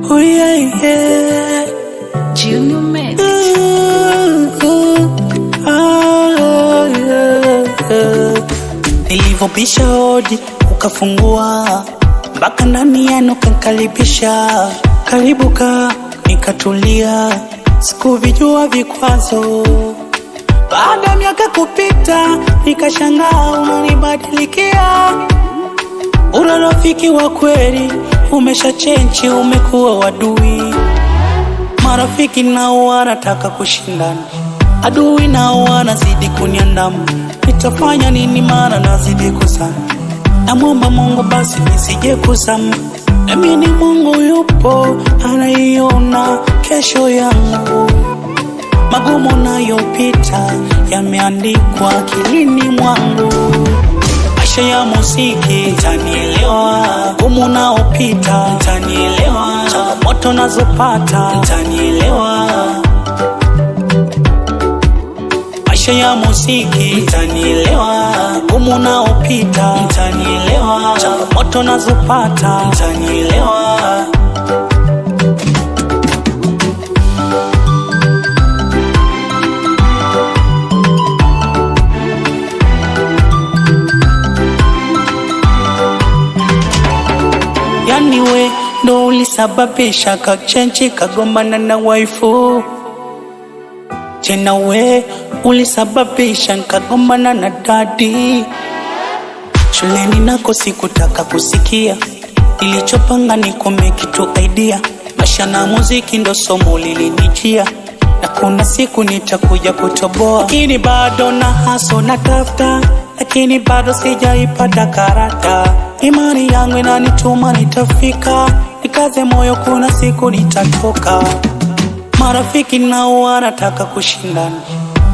Oh yeah, yeah. Junior Mix. Ah, yeah. Nilivyopisha hodi ukafungua, mpaka ndani yenu kankaribisha. Karibu ka nikatulia, sikuvijua vikwazo. Baada miaka kupita, nikashangaa unanibadilikia. Ule rafiki wa kweli umesha chenchi, umekuwa wadui. Marafiki nao wanataka kushindana, adui nao wanazidi kuniandama. Nitafanya nini mara nazidi kuzama? Namwomba Mungu basi nisije kuzama. Naamini Mungu yupo, anaiona kesho yangu. Magumu nayopita yameandikwa akilini mwangu. Maisha ya muziki nitanielewa, gumu naopita nitanielewa, changamoto nazopata nitanielewa. Maisha ya muziki nitanielewa, gumu naopita nitanielewa, changamoto nazopata nitanielewa. Yani we ndo ulisababisha kachenchi kagombana na waifu. Tena we ulisababisha nkagombana na dadi. Shuleni nako sikutaka kusikia, nilichopanga ni kumake tu idea. Maisha na muziki ndo somo lilinijia, na kuna siku nitakuja kutoboa. Lakini bado na haso na tafuta, lakini bado sijaipata karata. Imani yangu inanituma nitafika, nikaze moyo, kuna siku nitatoka. Marafiki nao wanataka kushindana,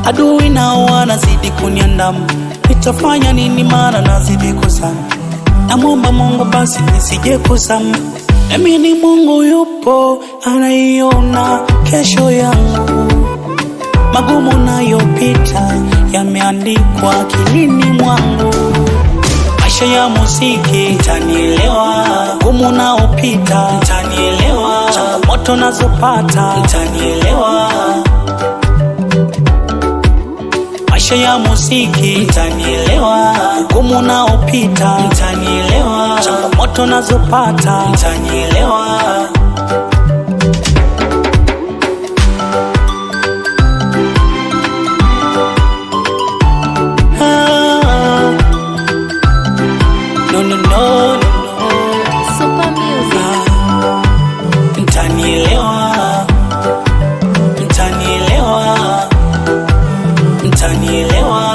adui nao wanazidi kuniandama. Nitafanya nini mara nazidi kuzama? Namwomba Mungu basi nisije kuzama. Naamini Mungu yupo, anaiona kesho yangu. Magumu nayopita yameandikwa akilini mwangu. Maisha ya muziki nitanielewa, gumu naopita nitanielewa, changamoto nazopata nitanielewa. Maisha ya muziki nitanielewa, gumu naopita nitanielewa, changamoto nazopata nitanielewa. Ah, no, no, no, no, no. Super Music. Mtanielewa, mtanielewa, mtanielewa.